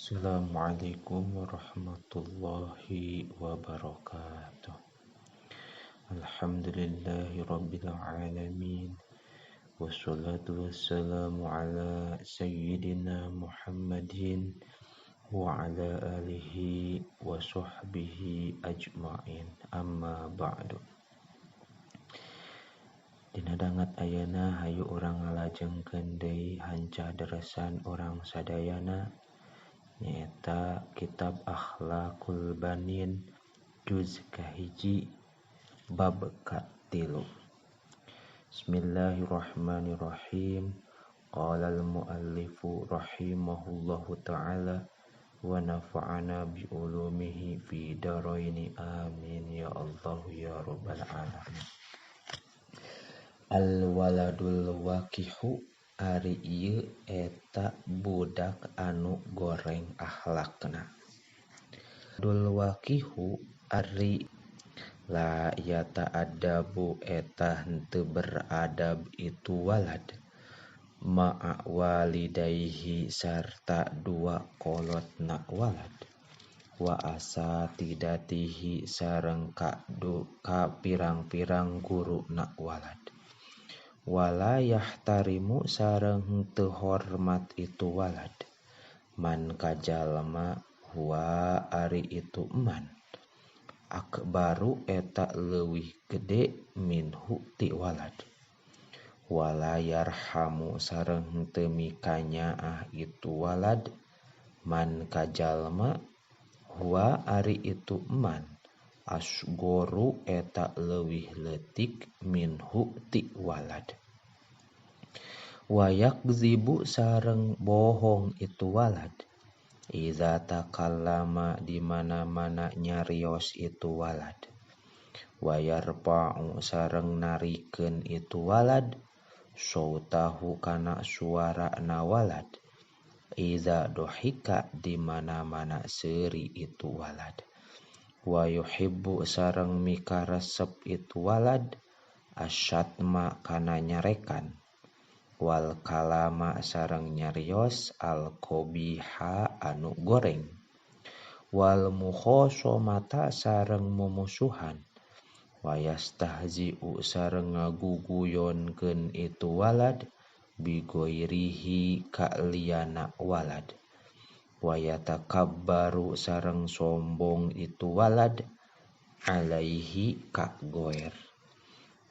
Assalamualaikum warahmatullahi wabarakatuh. Alhamdulillahi rabbil alamin. Wassalatu wassalamu ala sayyidina Muhammadin wa ala alihi wa sahbihi ajma'in. Amma ba'du. Dina dangat ayana hayu urang ngalajengkeun deui hanca deresan urang sadayana nyaeta kitab Akhlaqul Banin juz kahiji bab katilu. Bismillahirrahmanirrahim. Qala al-muallifu rahimahullahu ta'ala wa nafa'ana bi ulumihi fi daraini amin ya Allah ya rabbal alamin. Al waladul waqihu ari ieu eta budak anu goreng akhlakna. Dul waqihu ari la yata'adabu eta henteu beradab itu walad ma'a walidayhi sarta dua kolotna walad wa asatidatihi sareng ka pirang-pirang guruna walad wala yahtarimu sareng henteu hormat itu walad man kajalma huwa ari itu man akbaru eta leuwih gede minhu ti walad wala yarhamu sareng henteu mikanyaah itu walad man kajalma huwa ari itu man asgoru eta leuwih leutik minhu ti walad wa yakzibu sareng bohong itu walad iza takallama di mana-mana nyarios itu walad wa yarfa'u sareng narikeun itu walad sautahu kana suarana walad iza dohika di mana-mana seuri itu walad wa yuhibbu sareng mikaresep itu walad asyatma kana nyarekan wal kalama sareng nyarios al qabiha anu goreng wal mukhosomata sareng mumusuhan wa yastahzi'u sareng ngaguguyonkeun itu walad bigoirihi ka liyana walad wa yatakabbaru sareng sombong itu walad alaihi ka goer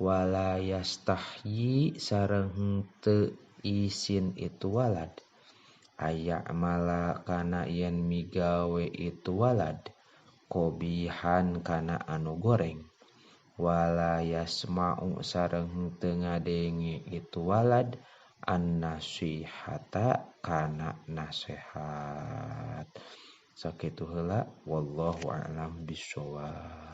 wala yastahyi sareng henteu isin itu walad aya mala kana yen migawe itu walad kobihan kana anu goreng wala yasma'u sareng henteu ngadenge itu walad an-nasihata kana nasehat. Sakitu heula, wallahu a'lam bissawab.